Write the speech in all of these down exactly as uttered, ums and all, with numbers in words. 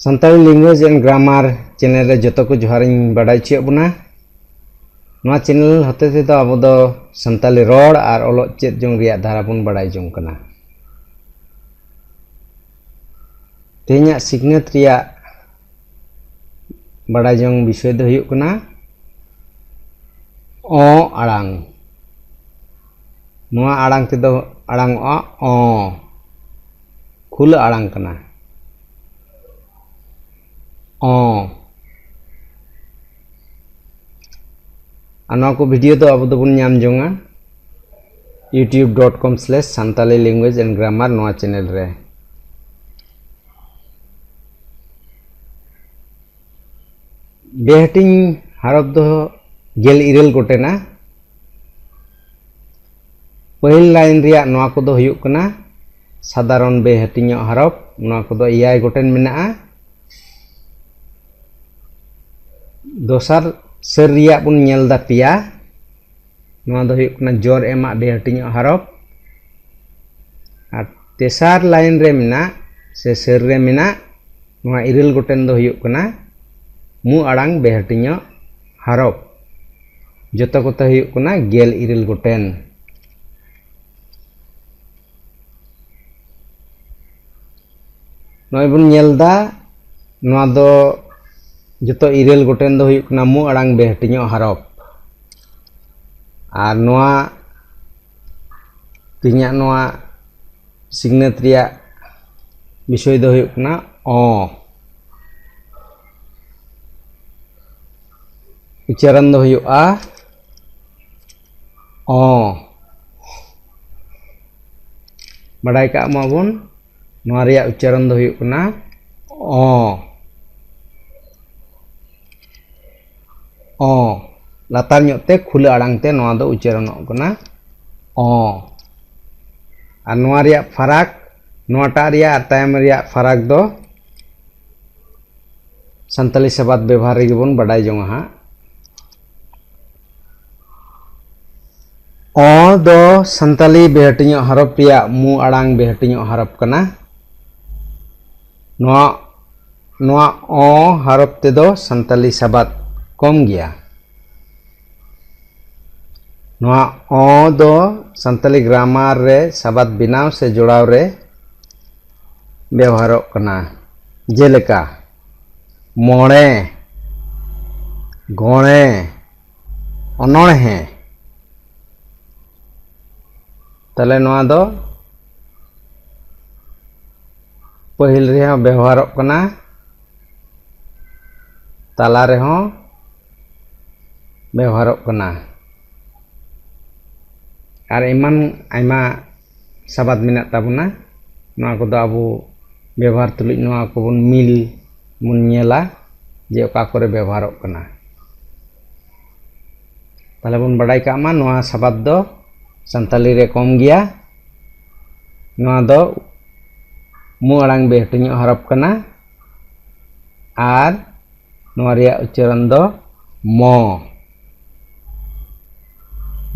Santali Language and Grammar channel ᱨᱮ ᱡᱚᱛᱚ ᱠᱚ ᱡᱚᱦᱟᱨᱤᱧ ᱵᱟᱰᱟᱭ ᱦᱚᱪᱚᱭᱮᱫ ᱵᱚᱱᱟ᱾ ᱱᱚᱣᱟ channel ᱦᱚᱛᱮ ᱛᱮᱫᱚ ᱟᱵᱚ ᱫᱚ ᱥᱟᱱᱛᱟᱞᱤ ᱨᱚᱲ ᱟᱨ ᱚᱞᱚᱜ ᱪᱮᱫ ᱡᱚᱝ ᱨᱮᱭᱟᱜ ᱫᱷᱟᱨᱟ ᱵᱚᱱ ᱵᱟᱰᱟᱭ ᱡᱚᱝ ᱠᱟᱱᱟ᱾ ᱛᱮᱦᱮᱧᱟᱜ ᱥᱤᱠᱷᱱᱟᱹᱛ ᱨᱮᱭᱟᱜ ᱵᱟᱰᱟᱭ ᱡᱚᱝ ᱵᱤᱥᱚᱭ ᱫᱚ ᱦᱩᱭᱩᱜ ᱠᱟᱱᱟ ᱚ ᱟᱲᱟᱝ᱾ ᱱᱚᱣᱟ ᱟᱲᱟᱝ ᱛᱮᱫᱚ ᱟᱲᱟᱝᱚᱜᱼᱟ ᱚ᱾ ᱠᱷᱩᱞᱟᱹ ᱟᱲᱟᱝ ᱠᱟᱱᱟ᱾ ᱚ᱾ ᱟᱨ ᱱᱚᱣᱟ ᱠᱚ video ᱫᱚ ᱟᱵᱚ ᱫᱚᱵᱚᱱ ᱧᱟᱢ ᱡᱚᱝᱟ youtube dot com slash santali language and grammar ᱱᱚᱣᱟ channel ᱨᱮ᱾ ᱵᱮᱦᱟᱹᱴᱤᱧ ᱦᱟᱨᱚᱯ ᱫᱚ ᱜᱮᱞ ᱤᱨᱟᱹᱞ ᱜᱚᱴᱮᱱᱟ᱾ ᱯᱟᱹᱦᱤᱞ line ᱨᱮᱭᱟᱜ ᱱᱚᱣᱟ ᱠᱚᱫᱚ ᱦᱩᱭᱩᱜ ᱠᱟᱱᱟ ᱥᱟᱫᱷᱟᱨᱚᱱ ᱵᱮᱦᱟᱹᱴᱤᱧᱚᱜ ᱦᱟᱨᱚᱯ, ᱱᱚᱣᱟ ᱠᱚᱫᱚ ᱮᱭᱟᱭ ᱜᱚᱴᱮᱱ ᱢᱮᱱᱟᱜᱼᱟ᱾ ᱫᱚᱥᱟᱨ ᱥᱟᱹᱨ ᱨᱮᱭᱟᱜ ᱵᱚᱱ ᱧᱮᱞ ᱮᱫᱟ ᱯᱮᱭᱟ, ᱱᱚᱣᱟ ᱫᱚ ᱦᱩᱭᱩᱜ ᱠᱟᱱᱟ ᱡᱚᱨ ᱮᱢᱟᱜ ᱵᱮᱦᱟᱹᱴᱤᱧᱚᱜ ᱦᱟᱨᱚᱯ᱾ ᱟᱨ ᱛᱮᱥᱟᱨ line ᱨᱮ ᱢᱮᱱᱟᱜ ᱥᱮ ᱥᱟᱹᱨ ᱨᱮ ᱢᱮᱱᱟᱜ ᱱᱚᱣᱟ ᱤᱨᱟᱹᱞ ᱜᱚᱴᱮᱱ ᱫᱚ ᱦᱩᱭᱩᱜ ᱠᱟᱱᱟ ᱢᱩ ᱟᱲᱟᱝ ᱵᱮᱦᱟᱹᱴᱤᱧᱚᱜ ᱦᱟᱨᱚᱯ᱾ ᱡᱚᱛᱚ ᱠᱚᱛᱮ ᱦᱩᱭᱩᱜ ᱠᱟᱱᱟ ᱜᱮᱞ ᱤᱨᱟᱹᱞ ᱜᱚᱴᱮᱱ᱾ ᱱᱚᱜᱼᱚᱭ ᱵᱚᱱ ᱧᱮᱞ ᱮᱫᱟ, ᱱᱚᱣᱟ ᱫᱚ ᱡᱚᱛᱚ ᱤᱨᱟᱹᱞ ᱜᱚᱴᱮᱱ ᱫᱚ ᱦᱩᱭᱩᱜ ᱠᱟᱱᱟ ᱢᱩ ᱟᱲᱟᱝ ᱵᱮᱦᱟᱹᱴᱤᱧᱚᱜ ᱦᱟᱨᱚᱯ᱾ ᱟᱨ ᱱᱚᱣᱟ ᱛᱮᱦᱮᱧᱟᱜ ᱱᱚᱣᱟ ᱥᱤᱠᱷᱱᱟᱹᱛ ᱨᱮᱭᱟᱜ ᱵᱤᱥᱚᱭ ᱫᱚ ᱦᱩᱭᱩᱜ ᱠᱟᱱᱟ ᱚ᱾ ᱩᱪᱪᱟᱨᱚᱱ ᱫᱚ ᱦᱩᱭᱩᱜᱼᱟ ᱚ᱾ ᱵᱟᱰᱟᱭ ᱠᱟᱜ ᱢᱟᱵᱚᱱ, ᱱᱚᱣᱟ ᱨᱮᱭᱟᱜ ᱩᱪᱪᱟᱨᱚᱱ ᱫᱚ ᱦᱩᱭᱩᱜ ᱠᱟᱱᱟ ᱚ᱾ ᱚ᱾ ᱞᱟᱛᱟᱨ ᱧᱚᱜ ᱛᱮ ᱠᱷᱩᱞᱟᱹ ᱟᱲᱟᱝ ᱛᱮ ᱱᱚᱣᱟ ᱫᱚ ᱩᱪᱪᱟᱨᱚᱱᱚᱜ ᱠᱟᱱᱟ ᱚ᱾ ᱟᱨ ᱱᱚᱣᱟ ᱨᱮᱭᱟᱜ ᱯᱷᱟᱨᱟᱠ, ᱱᱚᱣᱟᱴᱟᱜ ᱨᱮᱭᱟᱜ ᱟᱨ ᱛᱟᱭᱚᱢ ᱨᱮᱭᱟᱜ ᱯᱷᱟᱨᱟᱠ ᱫᱚ ᱥᱟᱱᱛᱟᱞᱤ ᱥᱟᱵᱟᱫ ᱵᱮᱵᱷᱟᱨ ᱨᱮᱜᱮ ᱵᱚᱱ ᱵᱟᱰᱟᱭ ᱡᱚᱝᱟ ᱦᱟᱸᱜ᱾ ᱚ ᱫᱚ ᱥᱟᱱᱛᱟᱞᱤ ᱵᱮᱦᱟᱹᱴᱤᱧᱚᱜ ᱦᱟᱨᱚᱯ ᱨᱮᱭᱟᱜ ᱢᱩ ᱟᱲᱟᱝ ᱵᱮᱦᱟᱹᱴᱤᱧᱚᱜ ᱦᱟᱨᱚᱯ ᱠᱟᱱᱟ᱾ ᱱᱚᱣᱟ ᱱᱚᱣᱟ ᱚ ᱦᱚᱨᱚᱯ ᱛᱮᱫᱚ ᱥᱟᱱᱛᱟᱞᱤ ᱥᱟᱵᱟᱫ ᱠᱚᱢ ᱜᱮᱭᱟ᱾ ᱱᱚᱣᱟ ᱚ ᱫᱚ ᱥᱟᱱᱛᱟᱞᱤ ᱜᱨᱟᱢᱟᱨ ᱨᱮ ᱥᱟᱵᱟᱫ ᱵᱮᱱᱟᱣ ᱥᱮ ᱡᱚᱲᱟᱣ ᱨᱮ ᱵᱮᱣᱦᱟᱨᱚᱜ ᱠᱟᱱᱟ᱾ ᱡᱮᱞᱮᱠᱟ, ᱢᱚᱬᱮ, ᱜᱚᱬᱮ, ᱚᱱᱚᱬᱦᱮ᱾ ᱛᱟᱦᱞᱮ ᱱᱚᱣᱟ ᱫᱚ ᱯᱟᱹᱦᱤᱞ ᱨᱮᱦᱚᱸ ᱵᱮᱣᱦᱟᱨᱚᱜ ᱠᱟᱱᱟ, ᱛᱟᱞᱟ ᱨᱮᱦᱚᱸ ᱵᱮᱣᱦᱟᱨᱚᱜ ᱠᱟᱱᱟ, ᱟᱨ ᱮᱢᱟᱱ ᱟᱭᱢᱟ ᱥᱟᱵᱟᱫ ᱢᱮᱱᱟᱜ ᱛᱟᱵᱚᱱᱟ᱾ ᱱᱚᱣᱟ ᱠᱚᱫᱚ ᱟᱵᱚ ᱵᱮᱵᱚᱦᱟᱨ ᱛᱩᱞᱩᱡ ᱱᱚᱣᱟ ᱠᱚᱵᱚᱱ ᱢᱤᱞ ᱵᱚᱱ ᱧᱮᱞᱟ ᱡᱮ ᱚᱠᱟ ᱠᱚᱨᱮ ᱵᱮᱵᱚᱦᱟᱨᱚᱜ ᱠᱟᱱᱟ᱾ ᱛᱟᱦᱞᱮ ᱵᱚᱱ ᱵᱟᱰᱟᱭ ᱠᱟᱜ ᱢᱟ, ᱱᱚᱣᱟ ᱥᱟᱵᱟᱫ ᱫᱚ ᱥᱟᱱᱛᱟᱞᱤ ᱨᱮ ᱠᱚᱢ ᱜᱮᱭᱟ᱾ ᱱᱚᱣᱟ ᱫᱚ ᱢᱩ ᱟᱲᱟᱝ ᱵᱮᱦᱟᱹᱴᱤᱧᱚᱜ ᱦᱚᱨᱚᱯ ᱠᱟᱱᱟ ᱟᱨ ᱱᱚᱣᱟ ᱨᱮᱭᱟᱜ ᱩᱪᱪᱟᱨᱚᱱ ᱫᱚ ᱢᱚ᱾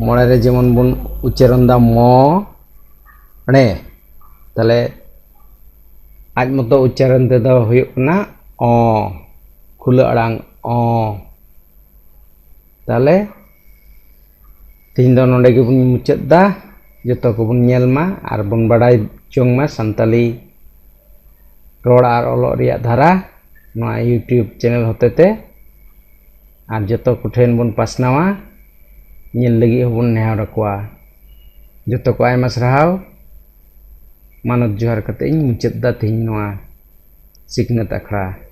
ᱢᱚᱬᱮ ᱨᱮ ᱡᱮᱢᱚᱱ ᱵᱚᱱ ᱩᱪᱪᱟᱨᱚᱱ ᱫᱟ ᱢᱚ, ᱬᱮ, ᱛᱟᱦᱞᱮ ᱟᱡ ᱢᱚᱛᱚ ᱩᱪᱪᱟᱨᱚᱱ ᱛᱮᱫᱚ ᱦᱩᱭᱩᱜ ᱠᱟᱱᱟ ᱚ, ᱠᱷᱩᱞᱟᱹ ᱟᱲᱟᱝ ᱚ᱾ ᱛᱟᱦᱞᱮ ᱛᱮᱦᱮᱧ ᱫᱚ ᱱᱚᱰᱮ ᱜᱮᱵᱚᱱ ᱢᱩᱪᱟᱹᱫ ᱫᱟ᱾ ᱡᱚᱛᱚ ᱠᱚᱵᱚᱱ ᱧᱮᱞ ᱢᱟ ᱟᱨ ᱵᱚᱱ ᱵᱟᱰᱟᱭ ᱡᱚᱝ ᱢᱟ ᱥᱟᱱᱛᱟᱞᱤ ᱨᱚᱲ ᱟᱨ ᱚᱞᱚᱜ ᱨᱮᱭᱟᱜ ᱫᱷᱟᱨᱟ ᱱᱚᱣᱟ YouTube ᱪᱮᱱᱮᱞ ᱦᱚᱛᱮᱛᱮ, ᱟᱨ ᱡᱚᱛᱚ ᱠᱚᱴᱷᱮᱱ ᱵᱚᱱ ᱯᱟᱥᱱᱟᱣᱟ, ᱧᱮᱞ ᱞᱟᱹᱜᱤᱫ ᱦᱚᱸᱵᱚᱱ ᱱᱮᱦᱚᱨ ᱟᱠᱚᱣᱟ᱾ ᱡᱚᱛᱚ ᱠᱚ ᱟᱭᱢᱟ ᱥᱟᱨᱦᱟᱣ᱾ ᱢᱟᱱᱚᱛ ᱡᱚᱦᱟᱨ ᱠᱟᱛᱮ ᱤᱧ ᱢᱩᱪᱟᱹᱫ ᱫᱟ ᱛᱮᱦᱮᱧ ᱱᱚᱣᱟ ᱥᱤᱠᱷᱱᱟᱹᱛ ᱟᱠᱷᱲᱟ᱾